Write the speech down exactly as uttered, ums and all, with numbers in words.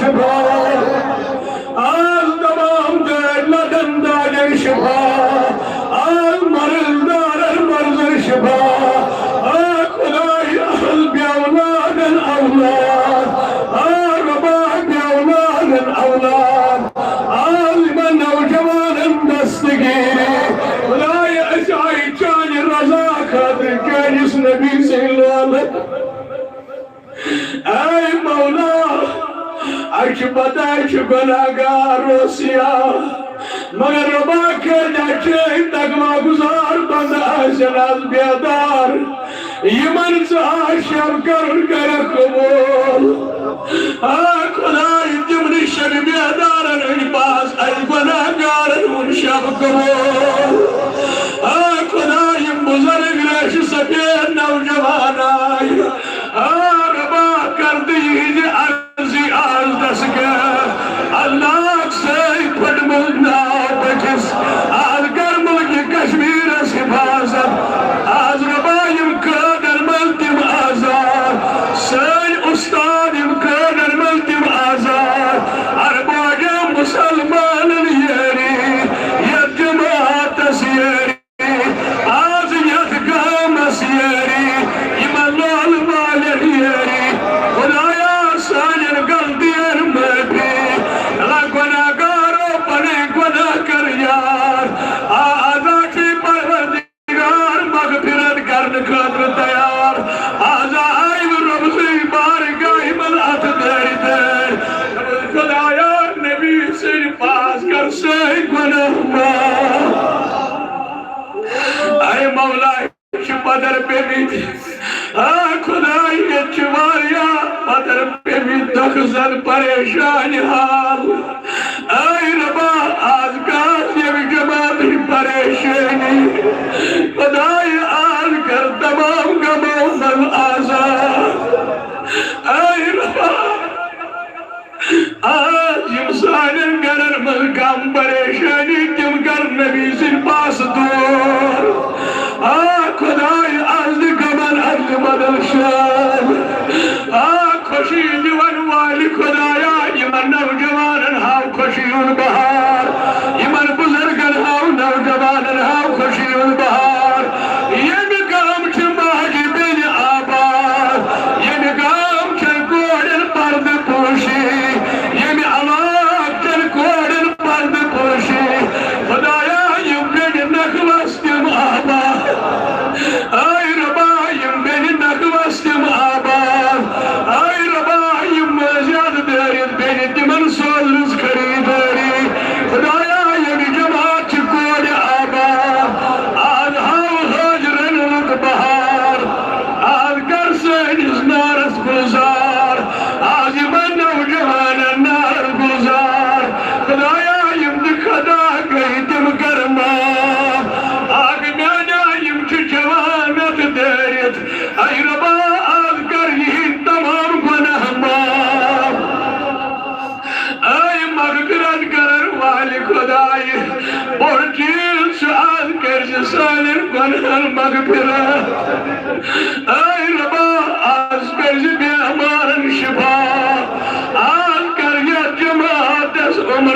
شفا، آز تمام دٲدۍ لدن دادٮ۪ن شفا، آز مرض دارن مرضن شفا۔ آ خدایا، آز بے اولادن اولاد، آ ربا بے اولادن اولاد، آز یِمن نوجوانن دستگیری۔ خدایا، أسۍ آیہِ چانہِ رضا خٲطرٕ، چٲنِس نبی سٕنٛدِ لولہٕ۔ اے مولا، اَسہِ چھِ پتہ، أسۍ چھِ گۄناہگار روسیا، مگر ربا کٲتیٛاہ چٲنۍ تقوی گزار بندٕ آسن آز بیدار، یِمن ژٕ آز شب کرُن کرکھ قبول۔ آ خداے، تِمنٕے شب بیدارن ہٕنٛدۍ پاس اَسہِ گۄناہگارن ہُنٛد شب قبول۔ آ خداے، یِم بزرگ ریشہِ سفید نوجوان آے، آ ربا، کر تہٕ یِہنٛزِ عرضی آز دستگیر۔ اللہ سۭتۍ پھٔٹمٕژ ناو بٔٹھِس، آز کر ملکہِ کشمیرس حفاظت۔ آز ربا یِم قٲدن منٛز تِم آزاد، سٲنۍ استاد یِم قٲدن منٛز تِم آزاد، ارباجہ مسلمانن یٲری، یتھ جماعتس یٲری۔ آز یتھ گامس یٲری، یِمن لولہٕ والٮ۪ن یٲری۔ خدایا، سانٮ۪ن غلطین معٲفی۔ اللہ گۄناہگارو پنٕنۍ گۄناہ کر یار۔ آ، آز چھُے پروردگار مغفرت کرنہٕ خٲطرٕ تیار۔ آز آیہِ رۄب سٕنٛدِ بارگاہہِ منٛز اتھٕ دٲرِتھ۔ خدایا، نبی سٕنٛدِ پاس کر سٲنۍ گۄناہ معاف۔ اے مولا، چھِ پدر پیمٕتۍ۔ آ خداے، ییٚتہِ چھِ واریاہ پدر پیمٕتۍ، دکھ زد، پریشان حال۔ اے ربا، آز کر ییٚمہِ جماعتٕچ پریشٲنی۔ خداے، آز کر تمام غمو منٛز آزاد۔ اے ربا، آز یِم سانٮ۪ن گرن منٛز غم پریشٲنی، تِم کر نبی سٕنٛدِ پاسہٕ دوٗر۔ آ خداے، آز دِ غمن ادلہِ بدل شان۔ آ خوشی دِوَن والہِ خدایا، یِمن نوجوانن ہاو خوشی ہُنٛد بہار، یِمن بزرگن ہاو، نوجوانن ہاو خوشی ہُنٛد بہار۔ ییٚمہِ گامہٕ چھِ ماجہِ بیٚنہِ آباد، ییٚمہِ گامہٕ چھِ کورٮ۪ن پردٕ پوشی، ییٚمہِ علاقہٕ چٮ۪ن کورٮ۪ن پردٕ پوشی۔ خدایا، یِم بیٚنہِ نکھٕ وس تِم آباد۔ اے ربا، یِم بیٚنہِ نکھٕ وس تِم آباد۔ اے ربا، یِم مٲنٛزِ ادٕ دٲرِتھ بیٚنہِ، تِمن سوز رٕژ خریٖدٲری۔ خدایا، ییٚمہِ جماعت چھِ کورِ آباد، آز ہاو حٲجرن رُت بہار۔ آز کر سٲنِس نارس گُلزار، آز یِمن نوجوانن نارس گُلزار۔ خدایا، یِم تہِ خطا گٔے تِم کر معاف۔ آز میانیا، یِم چھِ جوان اتھٕ دٲرِتھ۔ اے ربا، آز کر یِہِنٛدۍ تمام گۄناہ معاف۔ اے مغفرت کرن والہِ خدایہِ، بوٚڑ چیٖز چھُ، آز کٔرۍ زِ سانٮ۪ن گۄناہن مغفرت۔ اے ربا، آز کٔرۍ زِ بیمارن شفا۔ آز کر یتھ جماعتس عمر